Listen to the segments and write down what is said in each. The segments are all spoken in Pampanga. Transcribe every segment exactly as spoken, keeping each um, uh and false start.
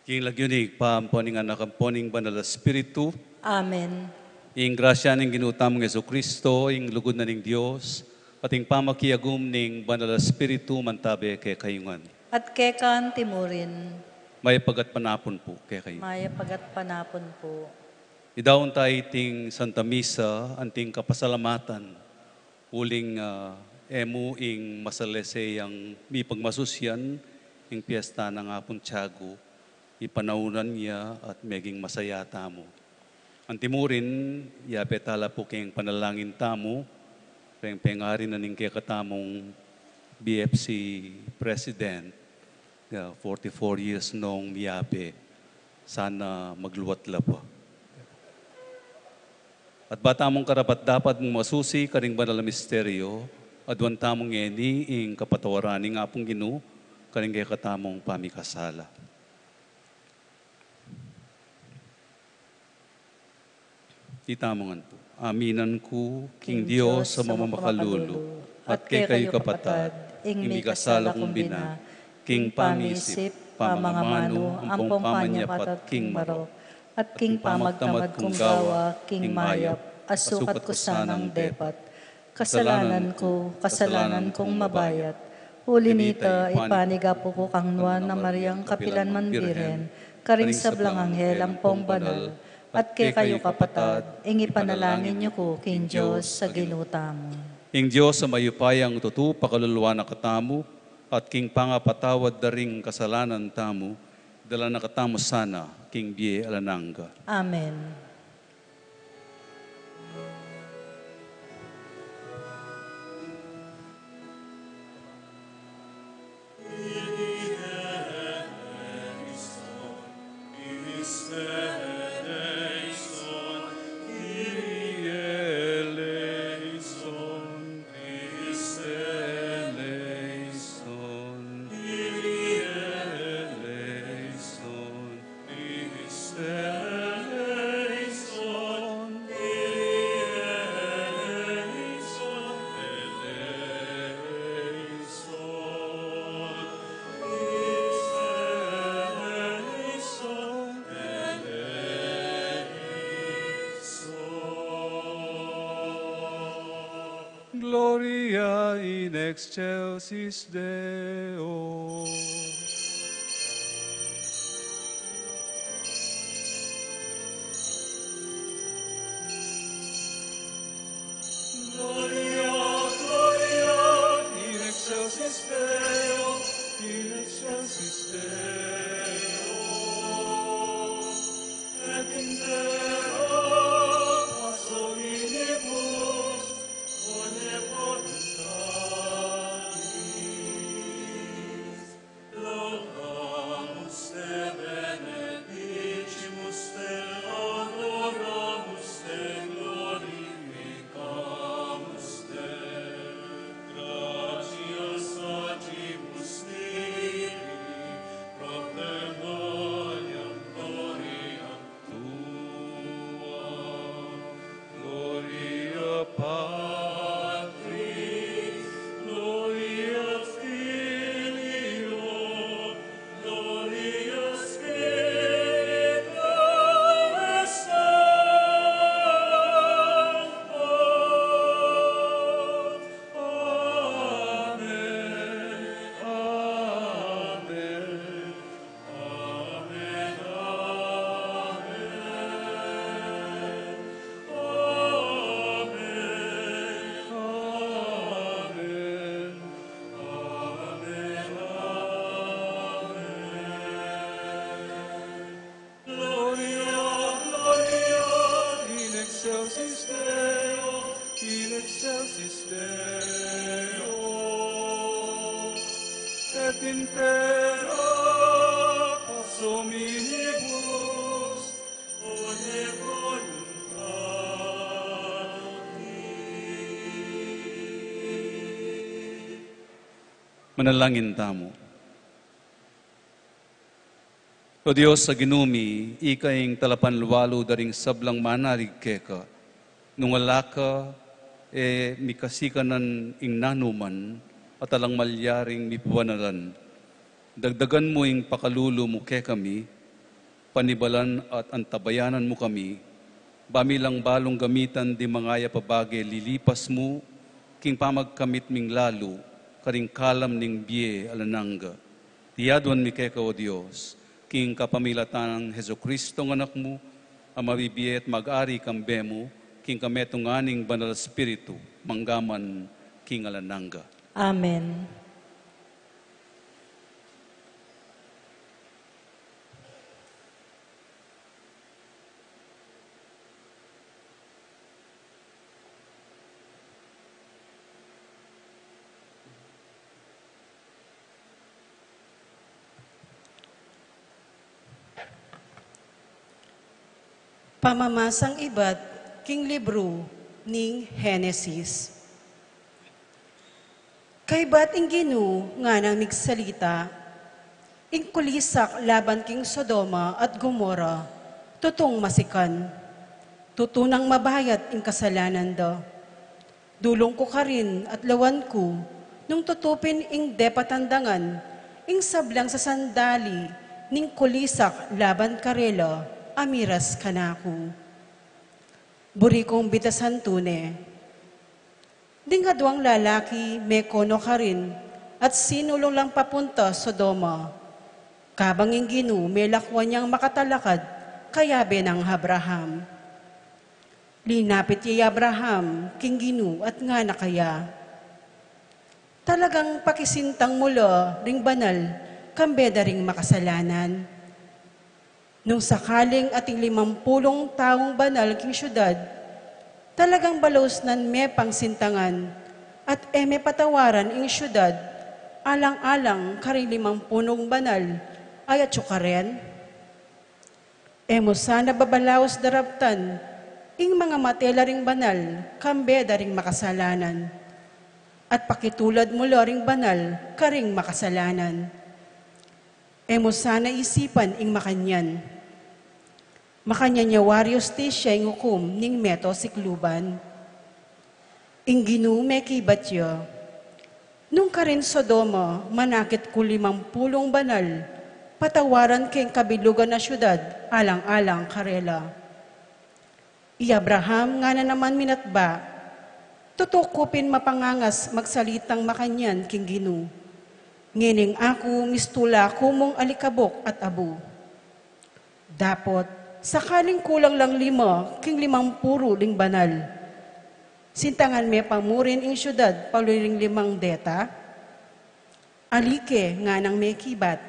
King lagyu ning Ibpa, ampo ning Anak, ampo ning Banal a Espiritu. Amen. Ing grasya ning Ginu tamung Jesucristo, ing lugud na ning Dios, at ing pamakiagum ning Banal a Espiritu, mantabe kekayu ngan. At keka antimurin. Mayap a gatpanapun pu kekayu. Mayap a gatpanapun pu. Idaun ta iting Santa Misa anting kapasalamatan, uling, ah, e mu ing masalese yang mipagmasusyan ing piesta nang Apung Tiago, ipanaunan ya at meging masaya tamu. Antimurin, yabe tala pu king panalangin tamu, reng pengari na ning kekatamung B F C President, ya, forty-four years nong miyabe, sana magluat la pa. At ba tamung karapat-dapat mung masusi karing banal a misteryo, aduan tamu ngeni ing kapatawaran ning Apung Ginu karing kekatamung pamikasala. Itamu ngan pu. Aminan ku king Dios a mamakalulu, at kekayu kapatad, ing mikasala kung bina, king pamisip, pamangamanu, ampong panyapat king marok, at king pamagtamad kung gawa king mayap, a sukat ku sanang depat. Kasalanan ku, kasalanan kung mabayat. Uli nita, ipanigapu ku kang Nuan a Mariang kapilan man Birhen, karing sablang anghel ampong banal, at kekayu kapatad, ing ipanalangin yu ku king Dios a Ginu tamu. Ing Dios a mayupayang tutu pakaluluan na katamu, at king pangapatawad da ring kasalanan tamu, idala na katamu sana king bie alang angga. Amen. Gloria in excelsis Deo. Gloria, gloria in excelsis Deo, in excelsis Deo. Et in terra pax hominibus. Manalangin tamu. O Dios a Ginu mi, ika ing talapanlualu da ring sablang manalig keka. Nung ala ka, e mi kasikanan ing nanuman, at alang malyaring mibanalan. Dagdagan mu ing pakalulu mu kekami, panibalan at antabayanan mu kami, ba mi lang balung gamitan ding mangayap a bage lilipas mu, king pamagkamit ming lalu, karing kalam ning bie alang angga. Iti aduan mi keka, O Dios, king kapamilatan nang Jesucristo a Anak mu, a mabibie at mag-ari kambe mu, king kametungan ning Banal Espiritu, mangga man king alang angga. Amen. Pamamasang ibat king libru ning Henesis. Kaybat ing Ginu nganang migsalita, ing kulisak laban king Sodoma at Gomorra, tutung masikan, tutu nang mabayat ing kasalanan da. Dulung ku karin at lawan ku, nung tutu pin ing depatan dangan, ing sablang sasandali ning kulisak laban karela, a miras kanaku. Buri kung bitasan tune. Ding aduang lalaki mekono karin at sinulung lang papunta Sodoma. Kabang ing Ginu melakwan yang makatalakad kayabe nang Abraham. Linapit ya i Abraham king Ginu at ngana kaya, talagang pakisintang mu la ring banal kambe da ring makasalanan. Nung sakaling ating limampulung taung banal king siudad, talagang balaus nan me pang sintangan at e me patawaran ing siudad alang-alang karing limampulung banal a atyu karin? E mu sana babalaus daraptan ing mangamate la ring banal kambe da ring makasalanan, at pakitulad mu la ring banal karing makasalanan. E mu sana isipan ing makanyan. Makanyan ya wari hustisia ing ukum ning meto sikluban. Ing Ginu mekibat ya, nung karin Sodoma manakit kung limampulung banal, patawaran ke ing kabilugan a siudad alang-alang karela. I Abraham ngana naman minatba, tutu ku pin mapangangas magsalitang makanyan king Ginu. Ngening aku mistula ku mung alikabuk at abu. Dapot, sakaling kulang lang lima king limampulu ring banal, sintangan me pa mu rin ing siudad pauli ring limang deta? Ali ke, nganang mekibat,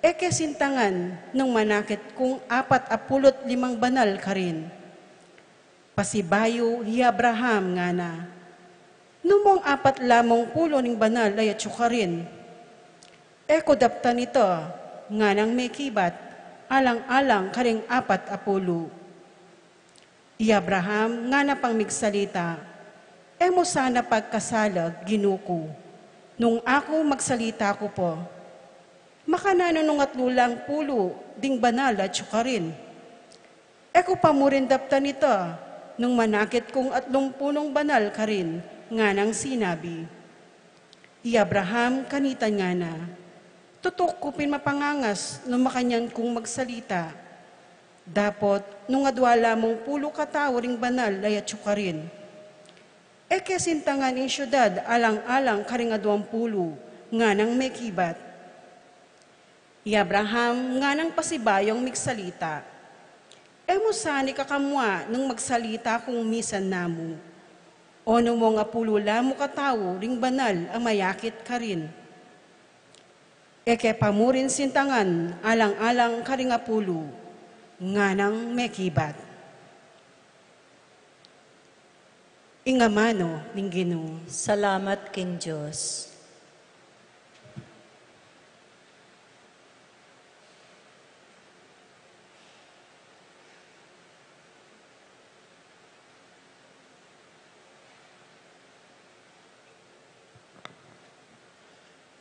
e ke sintangan nung manakit kung apat a pulu't limang banal karin? Pasibayu i Abraham ngana, nu mung apat lamung pulu ning banal a atyu karin? E ku daptan ita, nganang mekibat, alang-alang karing apat a pulu. I Abraham ngana pang migsalita, e mu sana pagkasalag, Ginu ku, nung aku magsalita ku pa. Makananu nung atlu lang pulu ding banal a atyu karin? E ku pa mu rin daptan ita, nung manakit kung atlumpulung banal karin, nganang sinabi. I Abraham kanita ngana, tutu ku pin mapangangas nung makanyan kung magsalita. Dapot nung adua lamung pulu katau ring banal a atyu karin, e ke sintangan ing siudad alang-alang karing aduang pulu, nganang mekibat. I Abraham nganang pasibayung migsalita, e mu sana ikakamua nung magsalita kung misan namu? O nu mung apulu la mu katau ring banal a mayakit karin? E ke pa mu rin sintangan alang-alang karing apulu, nganang mekibat. Ing amanu ning Ginu. Salamat king Dios.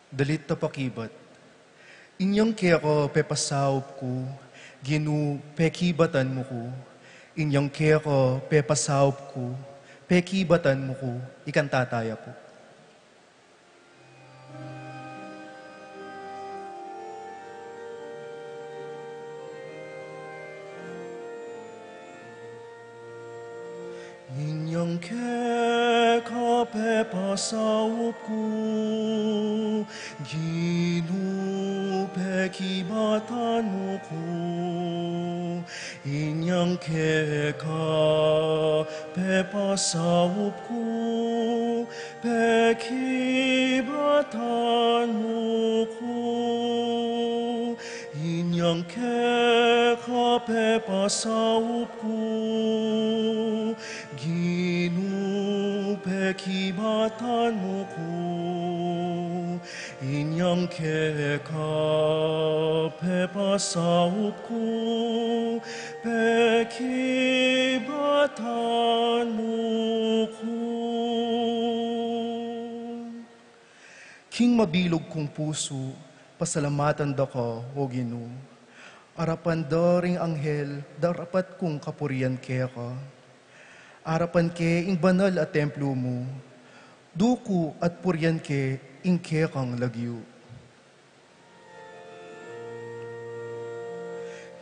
Dalit a pakibat. Inyang keka pepasaup ku, Ginu, pekibatan mu ku. Inyang keka pepasaup ku, pekibatan mu ku. Ikanta taya pu. Inyang keka pepasaup ku, Ginu, pekibatan mu ku. Inyang keka pepasaup ku, pekibatan mu ku. Inyang keka pepasaup ku, Ginu, pekibatan mu ku. Inyang keka pepasaup ku, pekibatan mu ku. King mabilug kung pusu, pasalamatan da ka, O Ginu. Arapan da ring anghel, darapat kung kapurian keka. Arapan ke ing banal a templu mu, duku at purian ke ing kekang lagyu.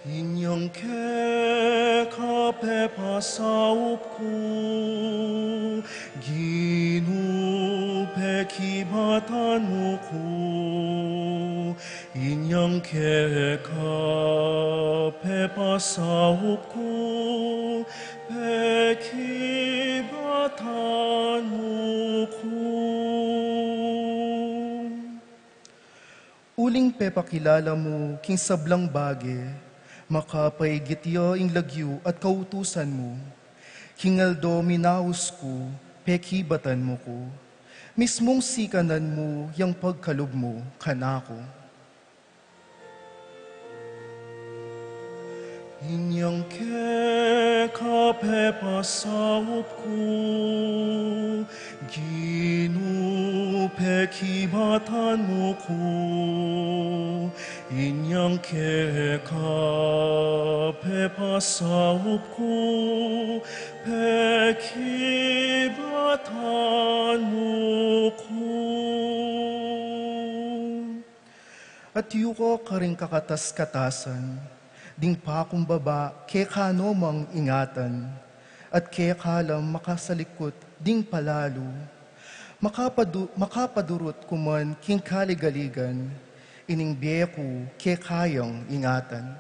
Inyang keka pepasaup ku, Ginu, pekibatan mu ku. Inyang keka pepasaup ku, pekibatan mu ku. Uling pepakilala mu king sablang bage, makapaigit ya ing lagyu at kautusan mu. King aldo minaus ku, pekibatan mu ku. Mismung sikanan mu yang pagkalub mu kanaku. Inyang keka pepasaup ku, Ginu, pekibatan mu ku. Inyang keka pepasaup ku, pekibatan mu ku. At yuka karing kakatas-katasan, ding pakumbaba keka no mang ingatan, at keka lang makasalikut ding palalu, makapadu-, makapadurut ku man king kaligaligan, ining bie ku keka yang ingatan.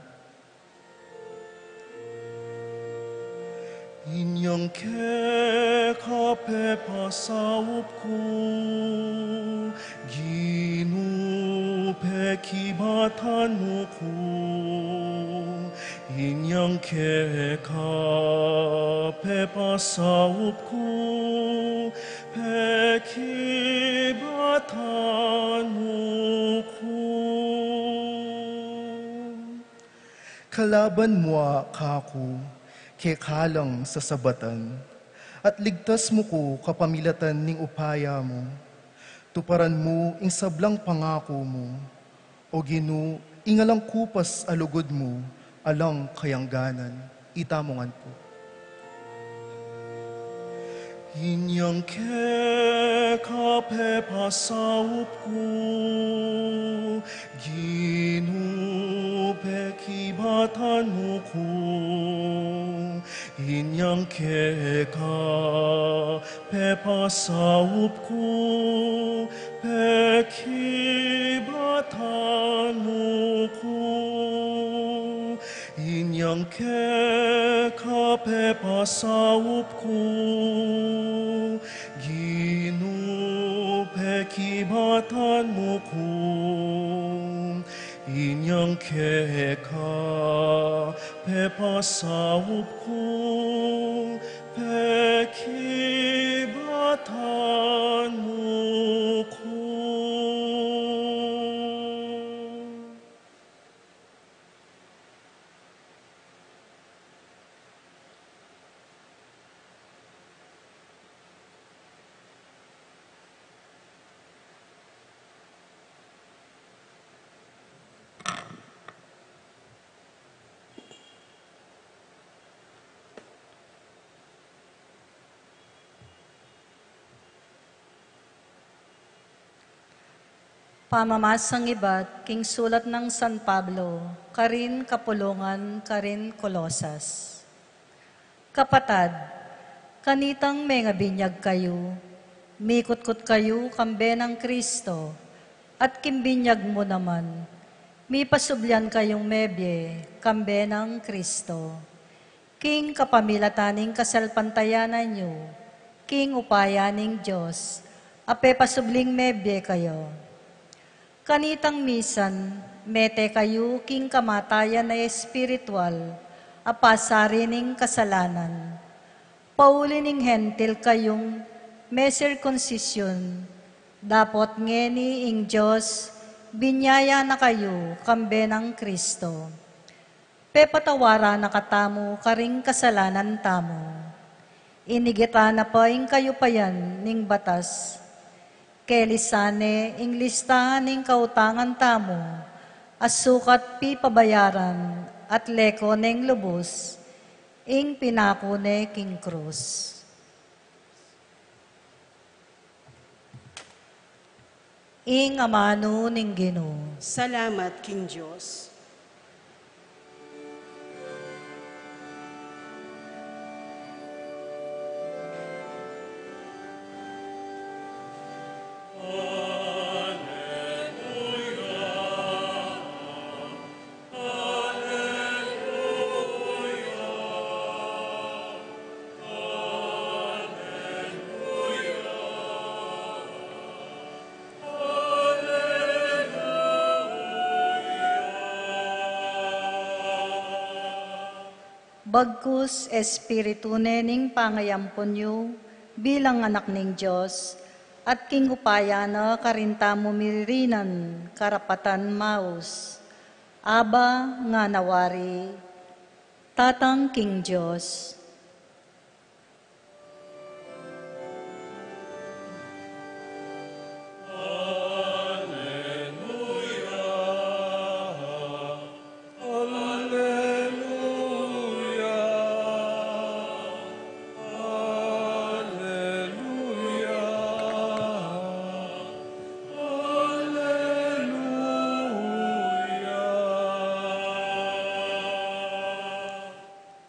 Inyang keka pepasaup ku, Ginu, pekibatan mu ku. Inyang keka pepasaup ku, pekibatan mu ku. Kalaban mu ya kaku, keka lang sasabatan, at ligtas mu ku kapamilatan ning upaya mu. Tuparan mu ing sablang pangaku mu, O Ginu, ing alang kupas a lugud mu, alang kayangganan. Itamu ngan pu. Inyang keka pepasaup ku, Ginu, pekibatan mu ku. Inyang keka pepasaup ku, pekibatan mu ku. Inyang keka pepasaup ku, Ginu, pekibatan mu ku. Inyang keka pepasaup ku, pekibatan mu ku. Pamamasang ibat king sulat nang San Pablo karin kapulungan karin Colosas. Kapatad, kanitang mengabinyag kayu, mikutkut kayu kambe nang Kristo, at king binyag mu naman, mipasublian kayung mebie kambe nang Kristo. King kapamilatan ning kasalpantayanan yu, king upaya ning Dios, a pepasubling mebie kayu. Kanitang misan, mete kayu king kamatayan a espiritual, a pasari ning kasalanan. Pauli ning Hentil kayung mesirkunsisyun, dapot ngeni ing Dios, binyaya na kayu kambe nang Kristo. Pepatawaran na katamu karing kasalanan tamu. Inigit na pa ing kayupayan ning batas. Kelisan ne ing listahan ning kautangan tamu, a sukat pipabayaran at leko neng lubus, ing pinaku ne king krus. Ing amanu ning Ginu. Salamat king Dios. Bagkus Espiritu ne ning pangayampun yu bilang anak ning Dios, at king upaya na karin tamu mirinan karapatan maus. Aba, ngana wari, Tatang king Dios.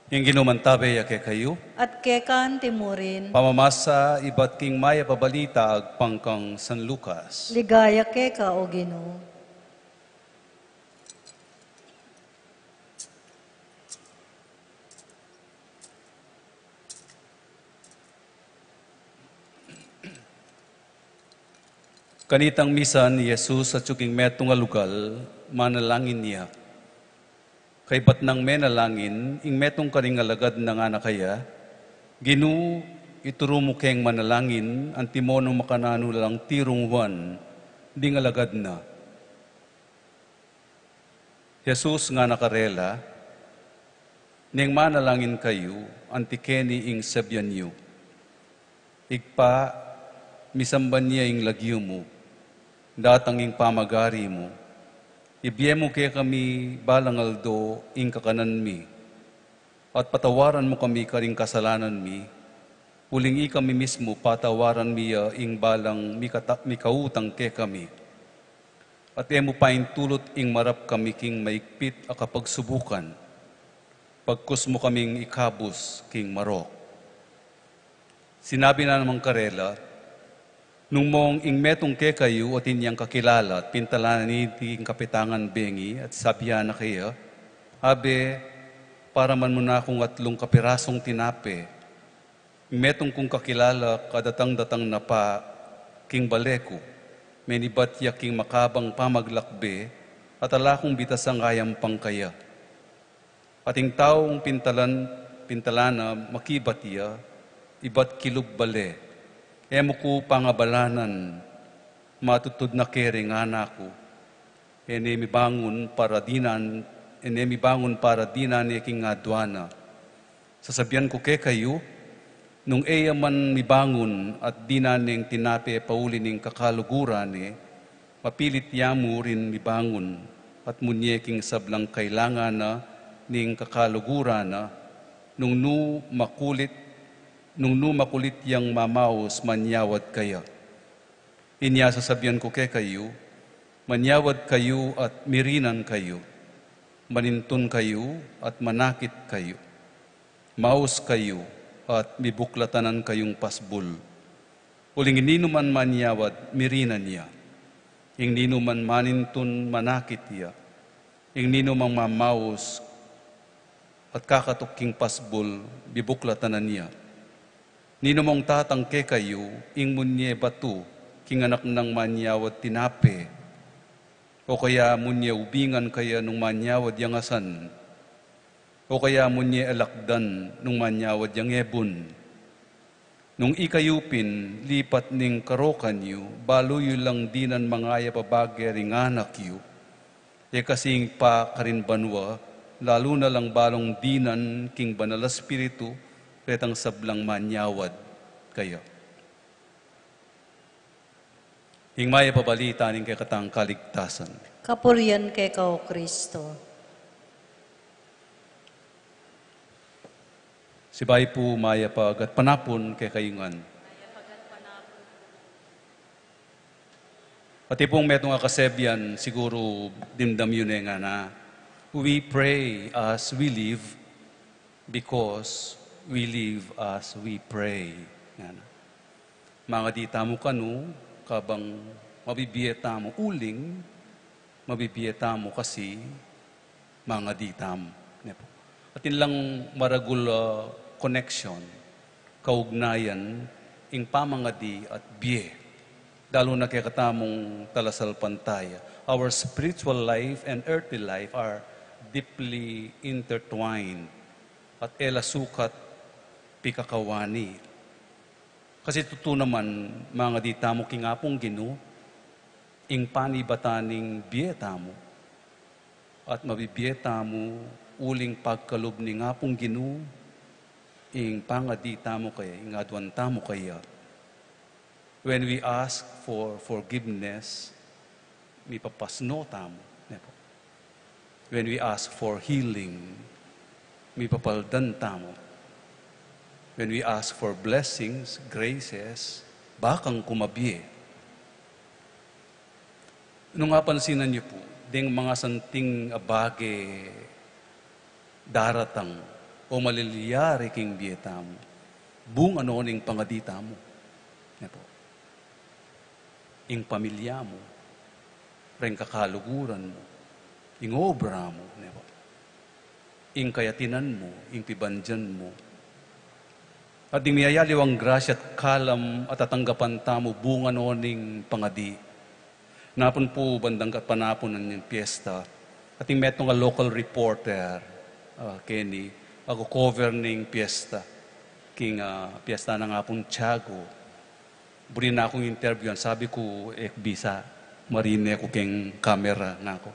Ing Ginu mantabe ya kekayu. At keka antimu rin. Pamamasa ibat king mayap a balita agpang kang San Lucas. Ligaya keka, O Ginu. Kanitang misan i Jesus atyu king metung a lugal, manalangin ya. Kaybat nang menalangin, ing metung karing alagad na ngana kaya, Ginu, ituru mu keng manalangin, antimo nung makananu lang tirung Juan, ding alagad na. Jesus ngana karela, Neng manalangin kayu, anti keni ing sabian yu, Ibpa, misamban ya ing lagyu mu, datang ing pamagari mu, ibie mu kekami balang aldo ing kakanan mi, at patawaran mu kami karing kasalanan mi, uling ikami mismu patawaran mi ya ing balang mikata-, mikautang kekami. At e mu paintulut ing marap kami king maigpit a kapagsubukan, bagkus mu kaming ikabus king marok. Sinabi na naman karela, Nung mong ing metung kekayu atin yang kakilala at pintalanan iti king kapitangan bengi at sabian na kaya, Abe, paraman mu na kung atlung kapirasung tinape, Metung kung kakilala kadatang-datang na pa king bale ku, menibat ya king makabang pamaglakbe, at ala kung bitasang ayampang kaya. At ing taung pintalan, pintalan na makibat ya, ibat kilub bale, e mu ku pangabalanan, matutud na kering anak ku, e ne mibangun para dinan, e ne mibangun para dinan ne king aduana. Sasabian ku kekayu, nung e ya man mibangun at dinan neng tinape pauli ning kakaluguran ne, mapilit ya mu rin mibangun at munye king sablang kailangan na ning kakaluguran na, nung nu makulit, nung nu makulit yang mamaus manyawad kaya. Inya sasabian ku kekayu, Manyawad kayu at mirinan kayu. Manintun kayu at manakit kayu. Maus kayu at mibuklatanan kayung pasbul. Uling ing ninuman manyawad, mirinan ya. Ing ninuman manintun, manakit ya. Ing ninumang mamaus at kakatuk king pasbul, bibuklatanan ya. Ninumang tatang kekayu, ing munye batu, king anak nang manyawad tinape, o kaya munye ubingan kaya nung manyawad yang asan, o kaya munye alakdan nung manyawad yang ebun. Nung ikayu pin, lipat ning karokan yu, balu yu lang dinan mangayap a bage ring anak yu. E kasi ing Ibpa karin banua, lalu na lang balung dinan king Banal a Espiritu, retang sablang manyawad kaya. Ing mayap a balita ning kekatang kaligtasan. Kapurian keka, O Kristo. Sibayu pu, mayap a gatpanapun kekayu ngan. Pati pung metung a kasebian, siguru dimdam yu ne ngana, "We pray as we live because we live as we pray." Ngana. Mangadi tamu kanu, kabang mabibie tamu, uling mabibie tamu kasi mangadi tamu, ne pu. Atin lang maragul a connection, kaugnayan, ing pamangadi at bie. Lalu na kekatamung talasalpantaya. Our spiritual life and earthly life are deeply intertwined. At e la sukat pikakawani. Kasi tutu naman, mangadi tamu king Apung Ginu, ing panibatan ning bie tamu, at mabibie tamu uling pagkalub ning Apung Ginu, ing pangadi tamu kaya, ing aduan tamu kaya. When we ask for forgiveness, mipapasno tamu, ne pu. When we ask for healing, mipapaldan tamu. When we ask for blessings, graces, bakang kumabie. Nung apansinan yu pu, deng mangasanting a bage daratang o malilyari king bie tamu, bunga no ning pangadi tamu, ne pu. Ing pamilya mu, reng kakaluguran mu, ing obra mu, ne pu. Ing kayatinan mu, ing pibandian mu. At ding miyayaliwang grasya at kalam a tatanggapan tamu bunga no ning pangadi. Napun pu bandang kapanapunan ning piyesta. Atin metung a local reporter, ah, keni, a kukover ning piyesta. King, ah, piyesta nang Apung Tiago. Buri na kung interviewan, sabi ku, "E ku bisa, marine ku keng kamera," ngaku.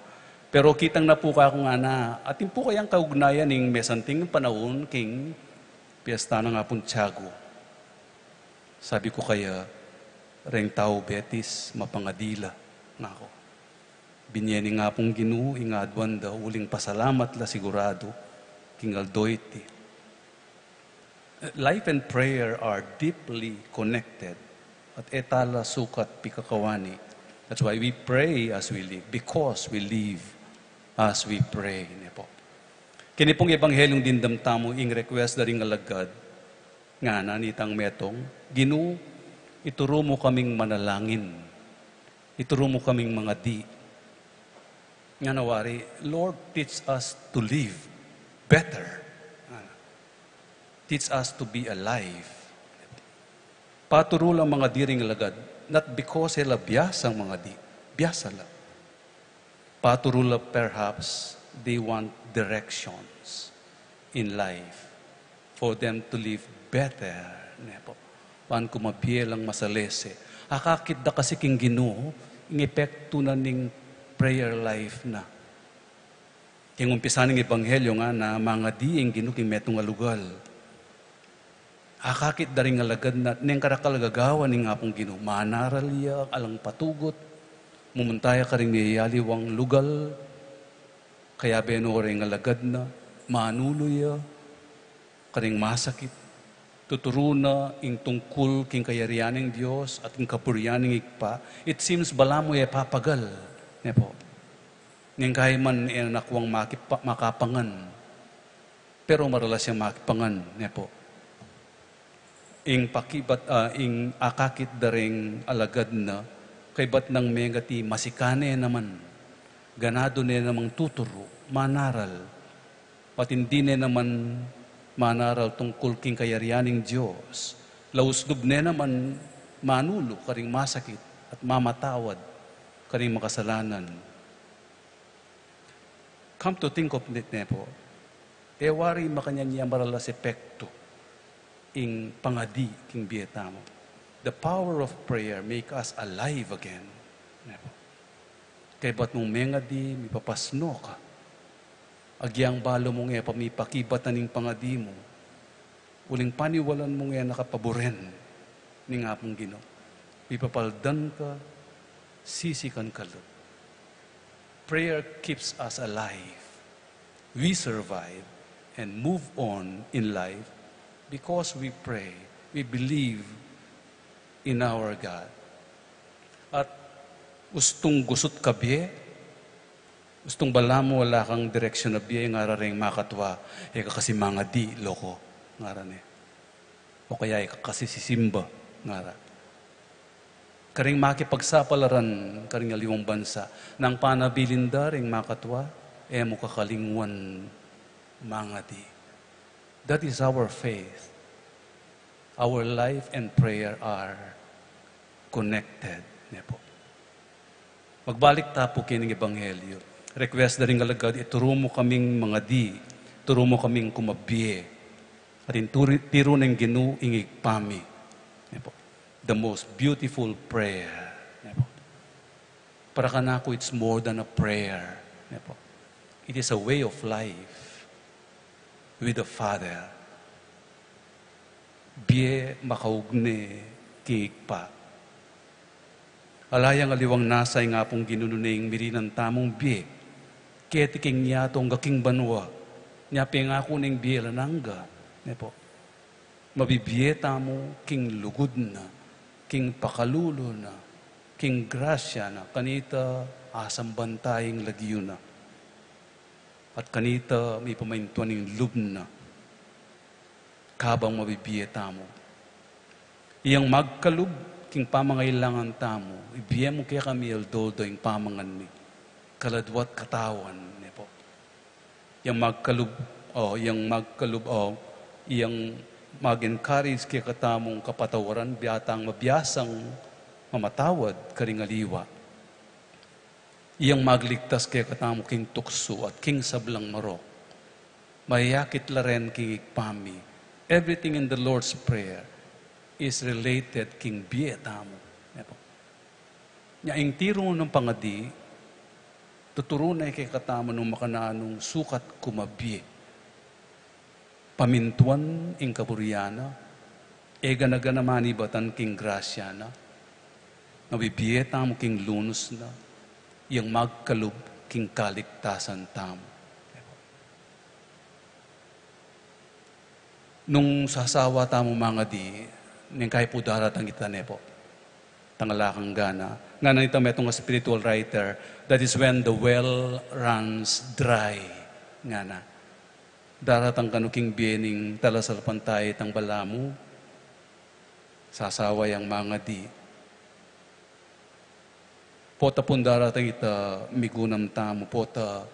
Pero kitang na pu kaku ngana, "Atin pu kayang kaugnayan ning mesanting panaun king piyesta nang Apung Tiago?" Sabi ku kaya, "Reng tau betis mapangadi la," ngaku. Binie ning Apung Ginu ing aduan da uling pasalamat la siguradu king aldo iti. Life and prayer are deeply connected. At e ta la sukat pikakawani. That's why we pray as we live, because we live as we pray, ne pu. Keni pung ebanghelyung dimdam tamu ing request da ring alagad, ngana nitang metung, "Ginu, ituru mu kaming manalangin. Ituru mu kaming mangadi." Ngana wari, "Lord, teach us to live better. Teach us to be alive." Paturu la mangadi ring alagad, not because e la biasang mangadi, biasa la. Paturu la, perhaps they want directions in life for them to live better, ne pu. Ban kumabie lang masalese. Akakit da kasi king Ginu ing epektu na ning prayer life na. King umpisa ning ebanghelyo ngana, mangadi ing Ginu king metung a lugal. Akakit da ring alagad na, neng karakal gagawan ning Apung Ginu, manaral ya alang patugut, mumunta ya karing miyayaliwang lugal, kayabe no ring alagad na, manulu ya karing masakit, tuturu na ing tungkul king kayarian ning Dios at king kapurian ning Ibpa. It seems balamu e papagal. Ne po? Neng kaya man e na kuwang makipa-, makapangan. Pero maralas yang makipangan, ne po? Ing pakibat, ah, ing akakit da ring alagad na, kaybat nang mengati masikan ne naman, ganadu ne namang tuturu, manaral, patindi ne naman manaral tungkul king kayarian ning Dios, lausdub ne naman manulu karing masakit at mamatawad karing makasalanan. Come to think of it, ne po, e wari makanyan ya maralas epektu ing pangadi king bie tamu. The power of prayer make us alive again. Ne po? Kaybat mung mengadi, mipapasno ka. Agyang balu mung e pa mipakibatan ing pangadi mu, uling paniwalan mung e na ka paburen ning Apung Ginu. Mipapaldan ka, sisikan ka la. Prayer keeps us alive. We survive and move on in life because we pray, we believe in our God. At ustung gusut ka bie, ustung balamu ala kang direksyon a bie, ngara reng makatua, e ka kasi mangadi, loko, ngara ne. O kaya e ka kasi sisimba, ngara. Karing makipagsapalaran karing aliwang bansa, nang panabilin da ring makatua, e mu kakalingwan mangadi. That is our faith. Our life and prayer are connected, ne po? Magbalik ta pu kening ebanghelyo. Request da ring alagad, ituru mu kaming mangadi, turu mu kaming kumabie. At ing turi-, tiru ning Ginu, ing Ibpa mi. Ne po? The most beautiful prayer. Ne po? Para kanaku, it's more than a prayer. Ne po? It is a way of life with the Father. Bie makaugne king Ibpa. Ala yang aliwang nasa ing Apung Ginu nune ing mirinan tamung bie keti king yatu angga king banua. Nya pengaku neng bie alang angga, ne po? Mabibie tamu king lugud na, king pakalulu na, king grasya na, kanita asamban ta ing lagyu na. At kanita mipamaintuan ing lub na. Kabang mabibie tamu. Iyang magkalub king pamangailangan tamu, ibie mu kekami aldo-aldo ing pamangan mi. Kaladwa't katawan, ne po? Iyang magkalub, o, iyang magkalub, o, iyang mag-encourage kekatamung kapatawaran, bie tang mabiasang mamatawad karing aliwa. Iyang magligtas kekatamu king tuksu at king sablang marok. Mayakit la ren king Ibpa mi. Everything in the Lord's Prayer is related king bie tamu. Ne po? Nya ing tiru nang pangadi, tuturu na kekatamu nung makananung sukat kumabie. Pamintuan ing kaburian na, e gana-gana manibatan king grasya na, mabibie tamu king lunus na, iyang magkalub king kaligtasan tamu. Nung sasawa tamu mangadi, neng kaya pu daratang ita, ne po? Tang ala kang gana. Ngana nita metung a spiritual writer, that is when the well runs dry. Ngana. Daratang kanu king bie ning talasalpantaya itang balamu, sasawa yang mangadi. Pota pung daratang ita migunam tamu, pota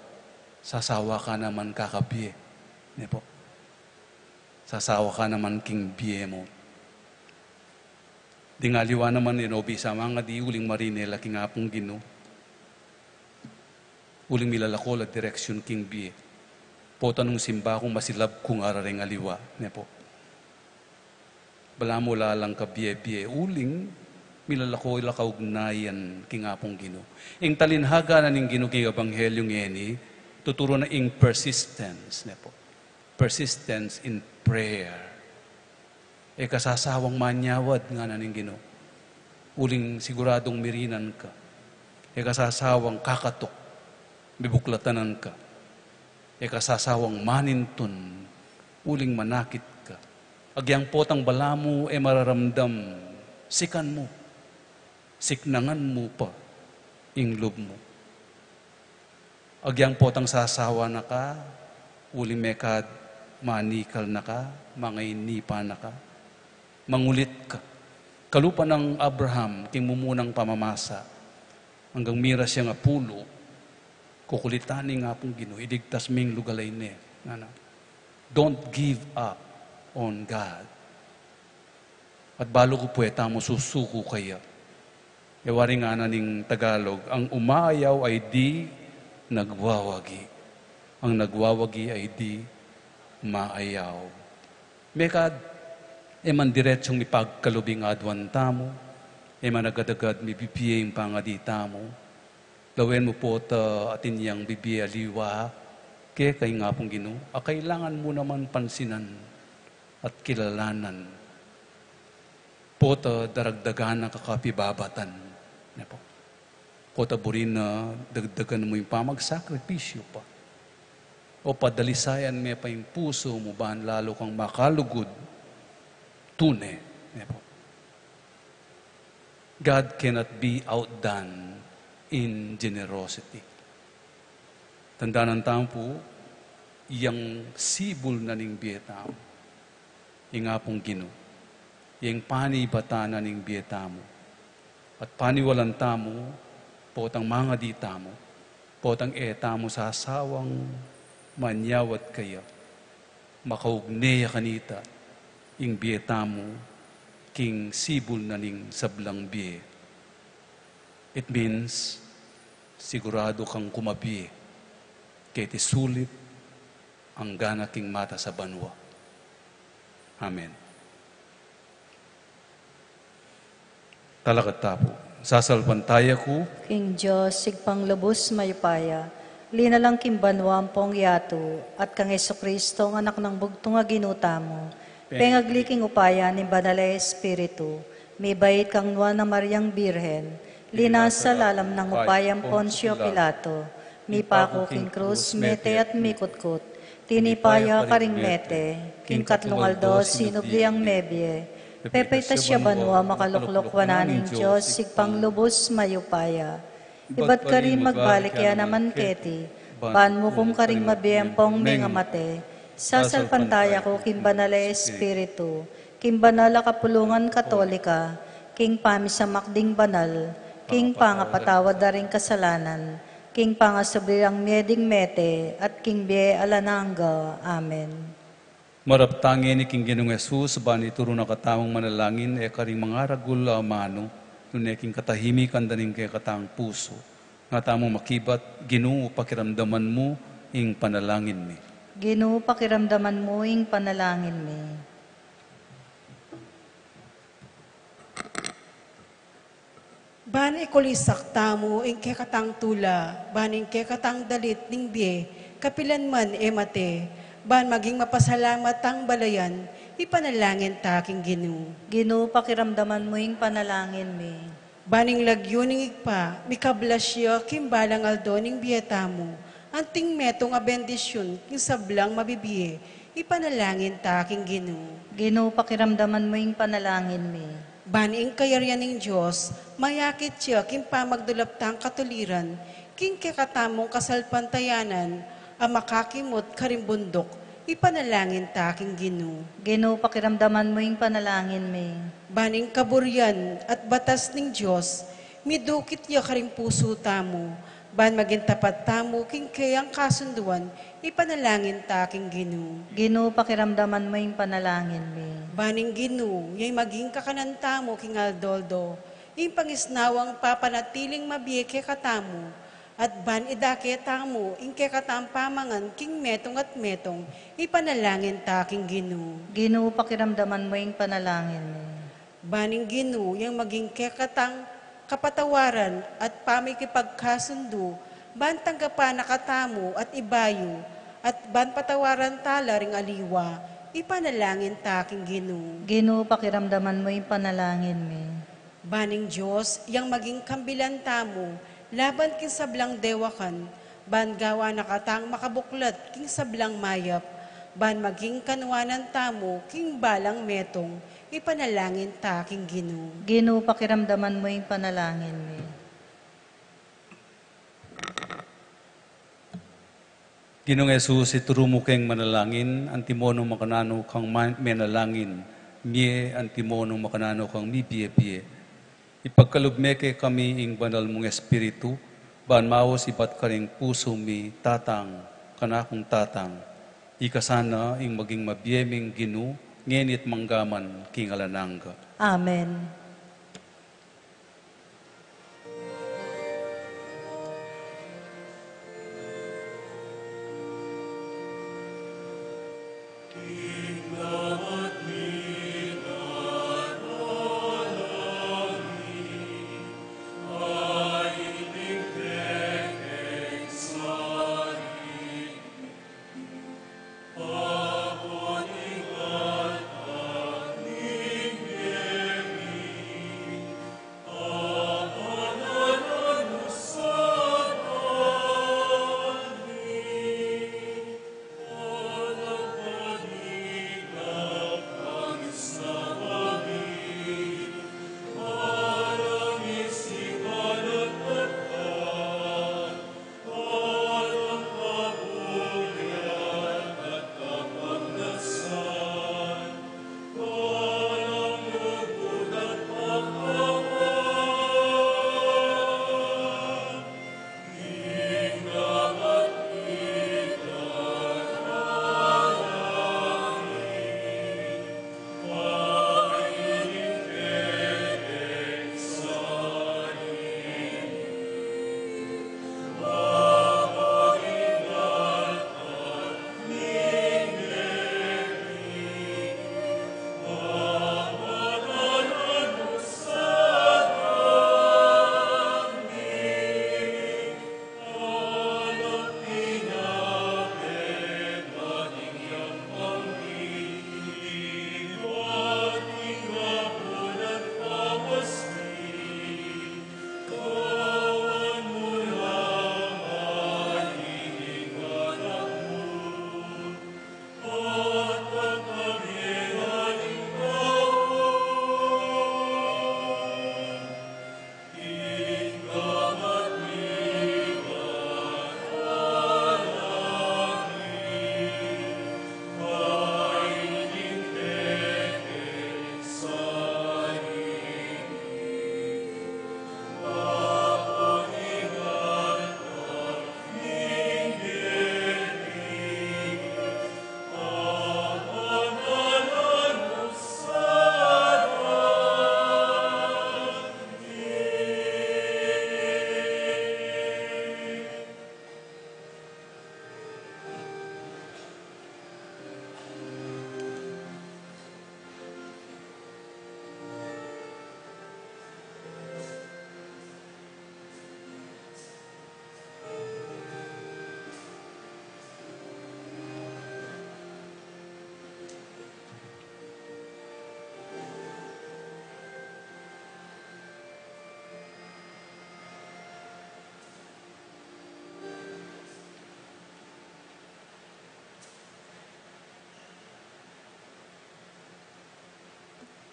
sasawa ka naman kakabie. Ne po? Sasawa ka naman king bie mu. Ding aliwa naman, e no bisa mangadi uling marine la king Apung Ginu. Uling milalako la direksyun king bie. Pota nung simba kung masilab kung ara ring aliwa, ne po. Balamu la lang kabie-bie uling milalako la kaugnayan king Apung Ginu. Ing talinghaga na ning Ginu king ebanghelyo ngeni, tuturu na ing persistence, ne po. Persistence in prayer. E ka sasawang manyawad, ngana ning Ginu. Uling siguradung mirinan ka. E ka sasawang kakatuk, bibuklatanan ka. E ka sasawang manintun, uling manakit ka. Agyang potang balamu e mararamdam, sikan mu. Siknangan mu pa ing lub mu. Agyang potang sasawa na ka, uling mekad manikal na ka, mangainipa na ka, mangulit ka. Kalupa nang Abraham, king mumunang pamamasa, anggang miras yang apulu, kukulitan ning Apung Ginu, iligtas me ing lugal a ini. Ngana, don't give up on God. At balu ku pu e tamu susuku kaya. E wari ngana ning Tagalog, ang umaayaw ay di nagwawagi. Ang nagwawagi ay di maayaw. Mekad, e man diretsong mipagkalub ing aduan tamu, e man agad-agad mibibie ing pangadi tamu, lawen mu pota atin yang bibie aliwa, keka ing Apung Ginu, a kailangan mu naman pansinan at kilalanan. Pota daragdagan na ka kapibabatan. Ne pu? Pota buri na dagdagan mu ing pamagsakripisyu pa. O padalisayan me pa ing pusu mu ban lalu kang makalugud. Tune. Ne pu? God cannot be outdone in generosity. Tandanan tamu pu, yang sibul na ning bie tamu, ing Apung Ginu, yang panibatan na ning bie tamu, at paniwalan tamu, potang mangadi tamu, potang e tamu sasawang manyawad kaya, makaugne ya kanita, ing bie tamu, king sibul na ning sablang bie. It means, siguradu kang kumabie keti sulip anggana king matas a banua. Amen. Talakad ta pu. Sasalpantaya ku king Dios, Ibpang lubus mayupaya, linalang king banua ampong yatu, at kang Jesucristo, ang Anak nang bugtung a Ginu tamu, pengagli king upaya ning Banal a Espiritu, mibait kang Nuan a Mariang Birhen, linasa lalam nang upaya nang Poncio Pilato, mipaku king krus, mete at mikutkut, tinipa ya karing mete, king katlung aldo sinubli yang mebie, pepaitas ya banua, makalukluk wanan ning Dios, Ibpang lubus mayupaya. Ibat karin magbalik ya naman keti, ban mukum karing mabie ampong mengamate. Sasalpantaya ku king Banal a Espiritu, king banal a kapulungan Katolika, king pamisamak ding banal, king pangapatawad da ring kasalanan, king pangasubli rang mie ding mete, at king bie alang angga. Amen. Marap ta ngeni king Ginung Jesus, ban ituru na katamung manalangin, e karing mangaragul a amanu, nune king katahimikan da ning kekatang pusu. Nga tamung makibat, Ginu, pakiramdaman mu ing panalangin mi. Ginu, pakiramdaman mu ing panalangin mi. Ban ikulisak tamu ing kekatang tula, ban ing kekatang dalit ning bie, kapilan man e mate, ban maging mapasalamat tang balayan, ipanalangin ta king Ginu. Ginu, pakiramdaman mu ing panalangin mi. Ban ing lagyu ning Ibpa, mikablas ya king balang aldo ning bie tamu, anting metung a bendisyun king sablang mabibie, ipanalangin ta king Ginu. Ginu, pakiramdaman mu ing panalangin mi. Ban ing kayarian ning Dios, mayakit ya king pamagdulap tang katuliran, king kekatamung kasalpantayanan, a makakimut karing bunduk, ipanalangin ta king Ginu. Ginu, pakiramdaman mu ing panalangin mi. Ban ing kaburian at batas ning Dios, midukit ya karing pusu tamu, ban maging tapat tamu king keyang kasunduan, ipanalangin ta king Ginu. Ginu, pakiramdaman mu ing panalangin mi. Ban ing Ginu, yang maging kakanan tamu king aldo-aldo, ing pangisnawang papanatiling mabie kekatamu, at ban idake tamu ing kekatang pamangan king metung at metung, ipanalangin ta king Ginu. Ginu, pakiramdaman mu ing panalangin mi. Ban ing Ginu, yang maging kekatang kapatawaran at pamikipagkasundu, ban tanggapan na katamu at ibayu, at ban patawaran tala ring aliwa, ipanalangin ta king Ginu. Ginu, pakiramdaman mu ing panalangin mi. Ban ing Dios, yang maging kambilan tamu, laban king sablang dewakan, ban gawan na katang makabuklat king sablang mayap, ban maging kanuanan tamu king balang metung, ipanalangin ta king Ginu. Ginu, pakiramdaman mu ing panalangin mi. Ginung Jesus, ituru mu keng manalangin, antimo nung makananu kang ma-, menalangin, mie antimo nung makananu kang mibiebie. Ipagkalub me kekami ing banal mung Espiritu, ban maus ibat karing pusu mi, Tatang, kanakung Tatang. Ika sana ing maging mabie ming Ginu, ngeni at manggaman king alang angga. Amen.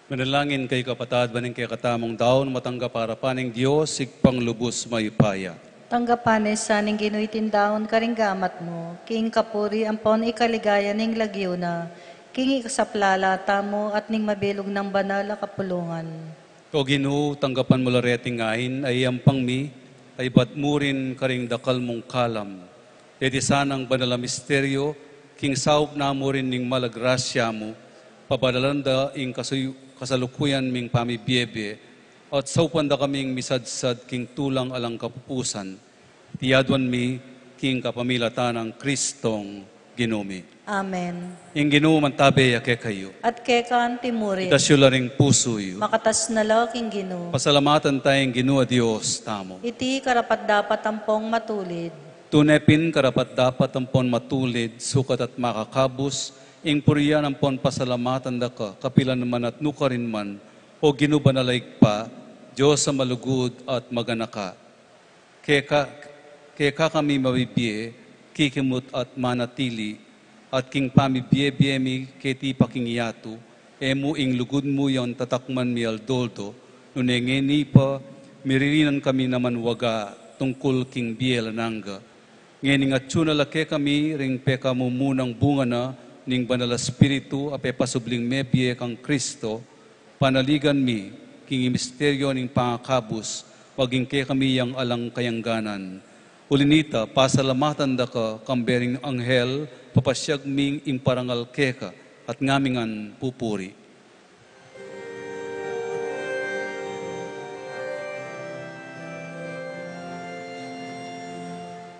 Manalangin kayu, kapatad, ban ing kekatamung daun matanggap king arapan ning Dios, Ibpang lubus mayupaya. Tanggapan na sa ning Ginu iting daun karing gamat mu, king kapurian ampon ikaligaya ning lagyu na, king ikasaplala tamu at ning mabilug nang banal a kapulungan. O Ginu, tanggapan mu la reting ain a iampang mi, a ibat mu rin karing dakal mung kalam. Deti sanang banal a misteryo, king saup na mu rin ning mal a grasya mu, pabanalan da ing kasuy-, kasalukuyan ming pamibiebie, at saupan da kaming misadsad king tulang alang kapupusan. Iti aduan mi king kapamilatan nang Kristong Ginu mi. Amen. Ing Ginu mantabe ya kekayu. At keka anti mu rin. Itas yu la ring pusu yu. Makatas na la king Ginu. Pasalamatan taya ing Ginu a Dios tamu. Iti karapat-dapat ampong matulid. Tune pin karapat-dapat ampon matulid, sukat at makakabus, ing purian ampon pasalamatan da ka, kapilan man at nukarin man, O Ginu banal a Ibpa, Dios a malugud at maganaka. Keka, keka kami mabibie, kikimut at manatili, at king pamibiebie mi keti pa king yatu, e mu ing lugud mu yang tatakman mi aldo-aldo, nune ngeni pa, miririnan kami naman waga tungkul king bie alang angga. Ngening atyu na la kekami ring pekamumunang bunga na ning Banal a Espiritu a pepasubling mebie kang Kristo, panaligan mi king misteryo ning pangakabus, maging kekami yang alang kayangganan. Uli na nita, pasalamatan da ka kambe ring anghel, papasyag ming ing parangal keka, at ngami ngan pupuri.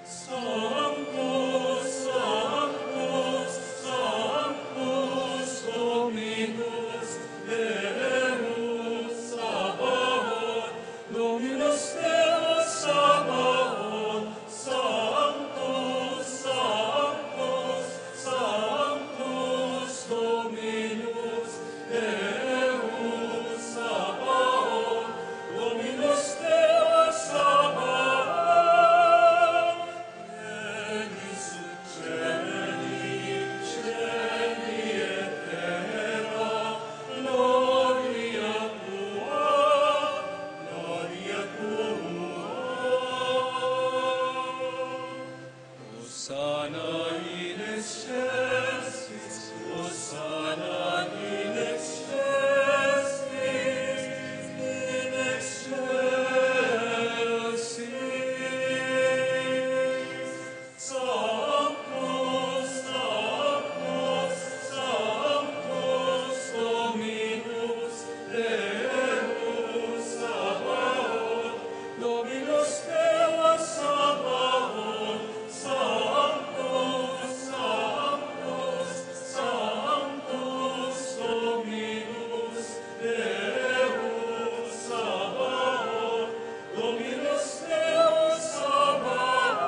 Sanctus, Sanctus, Sanctus Dominus Deus Sabaoth, Dominus Deus Sabaoth, Sanctus, Sanctus, Sanctus Dominus Deus Sabaoth, Dominus Deus Sabaoth. Hosanna in excelsis, Hosanna in excelsis, in excelsis. Sanctus, Sanctus, Sanctus Dominus Deus Sabaoth, Dominus Deus Sabaoth, Sanctus, Sanctus, Sanctus Dominus Deus Sabaoth, Dominus Deus Sabaoth.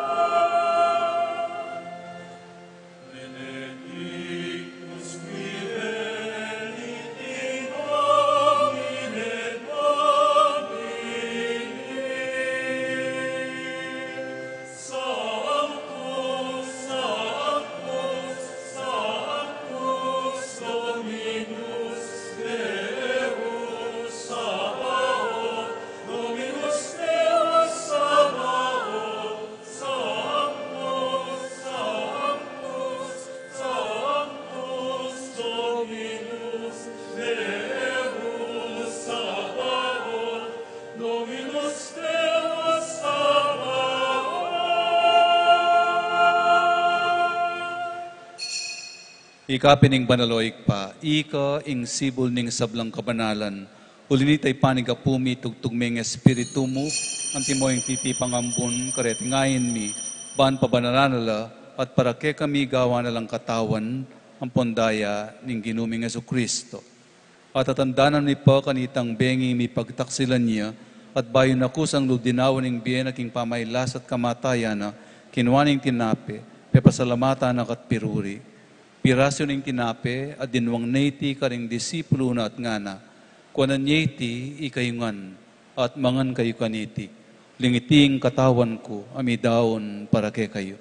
Benedictus qui venit in nomine Domini. Sanctus, Sanctus, Sanctus Dominus Deus Sabaoth, Dominus Deus Sabaoth, Sanctus, Sanctus, Sanctus Dominus Deus Sabaoth, Dominus Deus Sabaoth. Ika pin ing banal, o Ibpa, ika ing sibul ning sablang kabanalan. Uli na nita, Ibpa, ning gapu mi, tugtug me ing Espiritu mu, antimo ing titipang ambun, kareting ain mi, ban pabanalan na la, at para kekami gawan na lang katawan ampon daya ning Ginu ming Jesucristo. At atandanan mi pa kanitang bengi mipagtaksilan ya, at bayu na kusang lub dinawa ning bie na king pamailas at kamatayan na, kinua ne ing tinape, pepasalamatan na ka't pinuri. Pirasu ne ing tinape, at dinwang ne iti karing disipulu na at ngana, Kuanan ye iti ikayu ngan, at mangan kayu kaniti. Uling iti ing katawan ku a midaun para kekayu.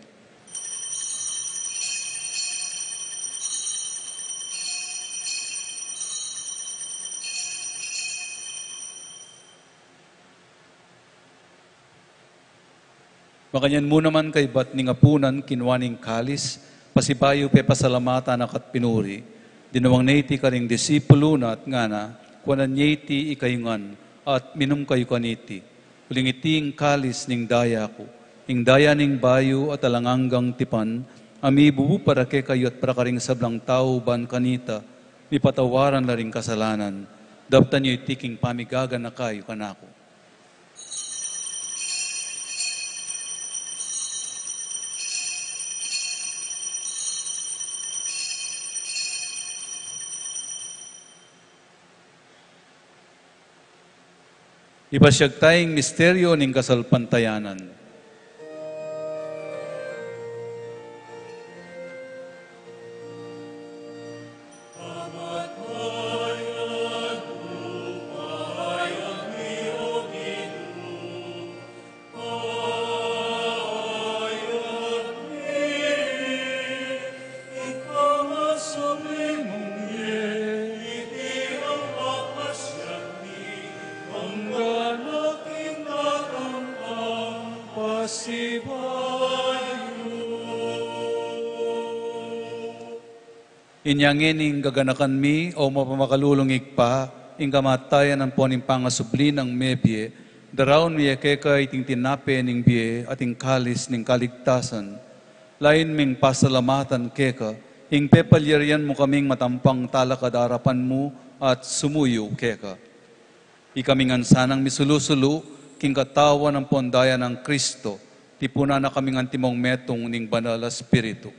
Makanyan mu naman kaybat ning apunan, kinua ne ing kalis, pasibayu pepasalamatan na ka't pinuri, dinwang ne iti karing disipulu na at ngana, Kuanan ye iti ikayu ngan, at minum kayu kaniti. Uling iti ing kalis ning daya ku, ing daya ning bayu at alang anggang tipan, a mibubu para kekayu at para karing sablang tau ban kanita mipatawaran la ring kasalanan. Daptan yu iti king pamigaganaka yu kanaku. Ipasyag taya ing misteryo ning kasalpantayanan. Inya ngeni gaganakan mi, o mapamakalulung Ibpa, ing kamatayan ampon ing pangasubli nang mebie, daraun mi keka iting tinape ning bie at ing kalis ning kaligtasan. Lain ming pasalamatan keka, ing pepalyarian mu kaming matampang talakad king arapan mu at sumuyu keka. Ikami ngan sanang misulu-sulu king katawan ampon daya nang Kristo, tipunan na kaming antimong metung ning Banal a Espiritu.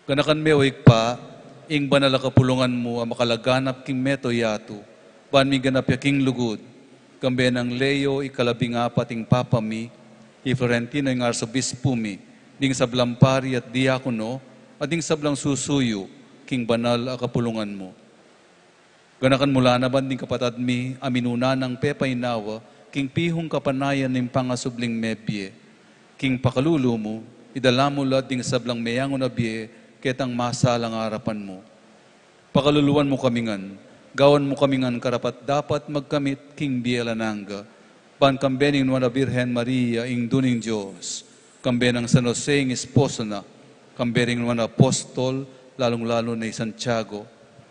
Ganakan me, o Ibpa, ing banal a kapulungan mu a makalaganap king mabilug a yatu, ban miganap ya king lugud, kambe nang Leo ikalabing apat ing Papa mi, i Florentino ing Arsobispu mi, ding sablang pari at diakono, at ding sablang susuyu king banal a kapulungan mu. Ganakan mu la naman ding kapatad mi a minuna nang pepainawa king pihung kapanayan ning pangasubling mebie. King pakalulu mu, idala mu la ding sablang meangu na bie ketang masalang arapan mu. Pakaluluan mu kami ngan, gawan mu kami ngan karapat-dapat magkamit king bie alang angga, ban kambe ning Nuan a Birhen Maria, Indu ning Dios, kambe nang San Jose ing esposo na, kambe ring nuan a apostol, lalung-lalu na i Santiago,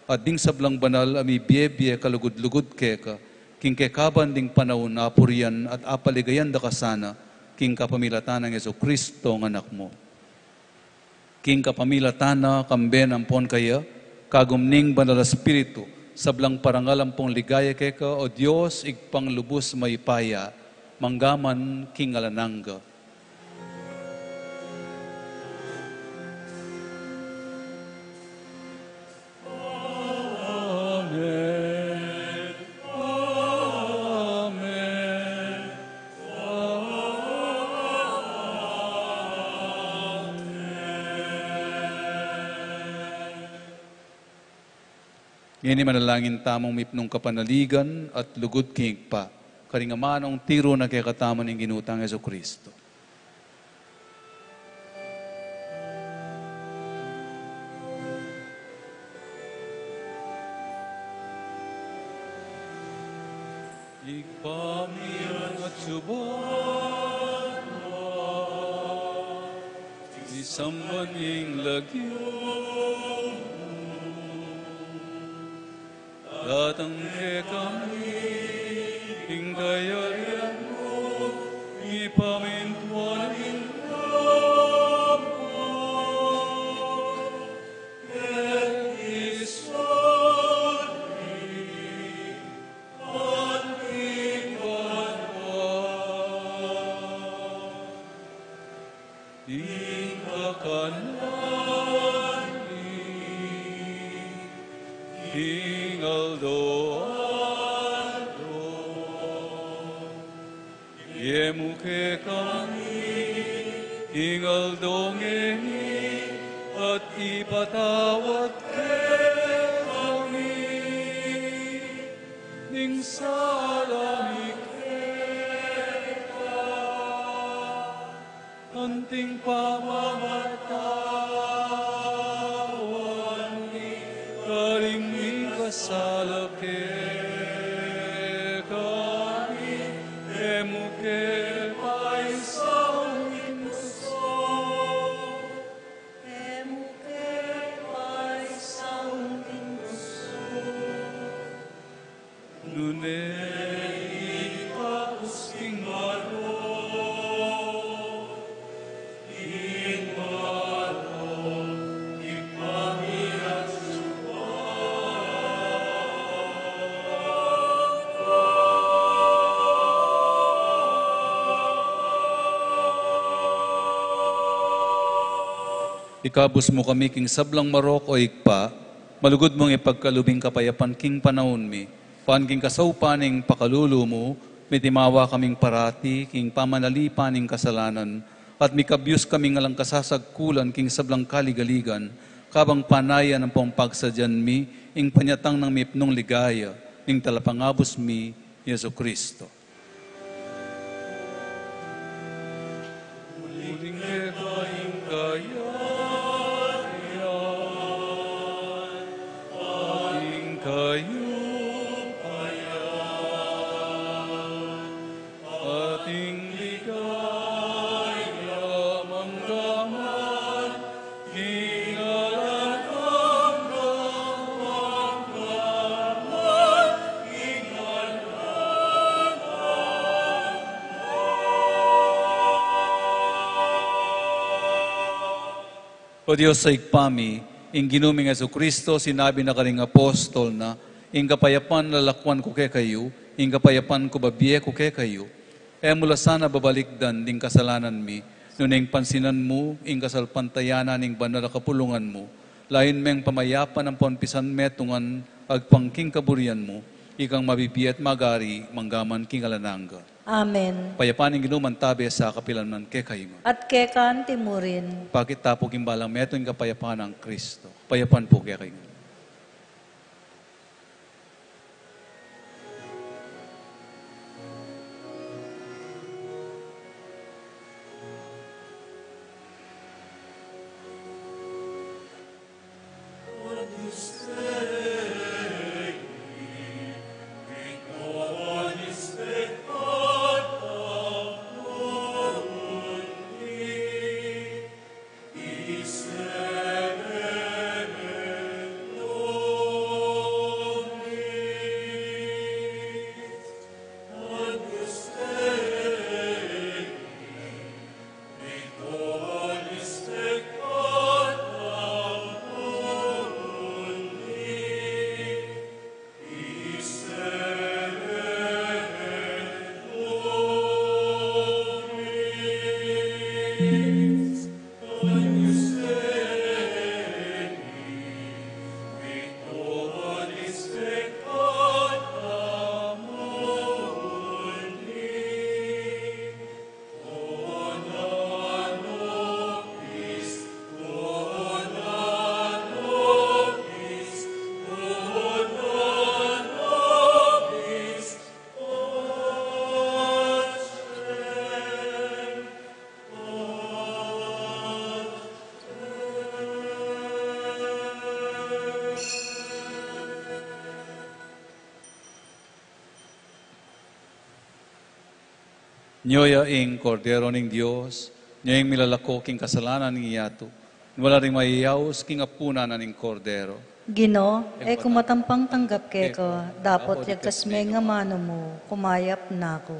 at ding sablang banal a mibie-bie kalugud-lugud keka, king kekaban ding panaun apurian at apaligayan da ka sana, king kapamilatan nang Jesucristo a Anak mu. King kapamilatan na, kambe na ampon kaya, kagum ning Banal a Espiritu, sablang parangal ampon ligaya keka, o Dios, Ibpang lubus mayupaya, mangga man king alang angga. Amen. Amen. Amen. Ngeni manalangin tamung mipnung kapanaligan at lugud king Ibpa, karing amanung tiru na kekatamu ning Ginu tang Jesucristo. Ibpa mi, atsu ka banua, misamban ya ing lagyu mu, datang kekami ing kayarian mu, mipamintuan ing lub mu keti sulip anti banua. Ing kakanan mi king aldo-aldo ibie mu kekami king aldo ngeni, at ipatawad kekami ing sala mi keka, anting pamamatawad mi karing mikasala kekami, e mu ke paisaul king kusug, e mu ke paisaul king kusug, nune ikabus king marok, ing marok, ing pamiatsu. Ikabus mu kami king sablang marok, o Ibpa, malugud mung ipagkalub ing kapayapan king panaun mi, ban king kasaupan ning pakalulu mu, mitimawa kaming parati king pamanalipan ning kasalanan, at mikabyus kaming alang kasasagkulan king sablang kaligaligan, kabang panayan ampong pagsadyan mi ing panyatang nang mipnung ligaya ning Talapangabus mi, Jesucristo. Uling keka ing kayarian, at ing kayupayan, at ing ligaya mangga man king alang O Dios a Ibpa mi, ing Ginu ming Jesucristo, sinabi na karing apostol na, "Ing kapayapan lalakwan ku kekayu, ing kapayapan ku bibie ku kekayu." E mu la sana babalikdan ding kasalanan mi, nune ing pansinan mu ing kasalpantayanan ning banal a kapulungan mu, layun meng pamayapan ampon pisan metungan agpang king kaburian mu, ikang mabibie at magari manggaman king alang angga. Amen. Kapayapan ning Ginu mantabe sa kapilan man kekayu man. At keka naman murin. Pakit tamu pu king balang metung ing kapayapan nang Kristo. Kapayapan pu kekayu. Nyo ya ing Kordero ning Dios, nyo ing milalako king kasalanan ning yatu. Nuan la ring mayayaus king apunan na ning Kordero. Ginu, e ku matampang tanggap keka, dapot yagkas me ing amanu mu, kumayap na ku.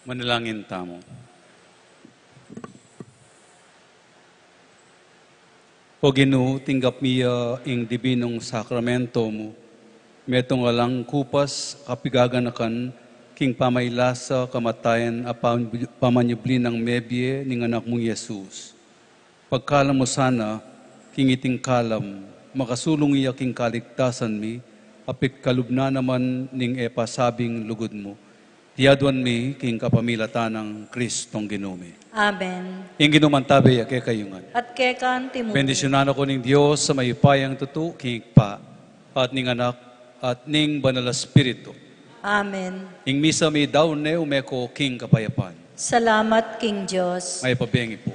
Manalangin tamu. O Ginu, tinggap mi ya ing dibinung sakramento mu, metung alang kupas a pigaganakan king pamailasa kamatayan a pam-, pamanyubli nang mebie ning Anak mung Jesus. Pagkalam mu sana king iting kalam, makasulung ya king kaligtasan mi, a pigkalub na naman ning e pasabing lugud mu. Iti aduan mi king kapamilatan nang Kristong Ginu mi. Amen. Ing Ginu mantabe ya kekayu ngan. At keka naman. Bendisyunan na kayu ning Dios a mayupayang tutu, king Ibpa, at ning Anak, at ning Banal a Espiritu. Amen. Ing misa meyari ne, ume ko king kapayapan. Salamat king Dios. Mayap a bengi pu.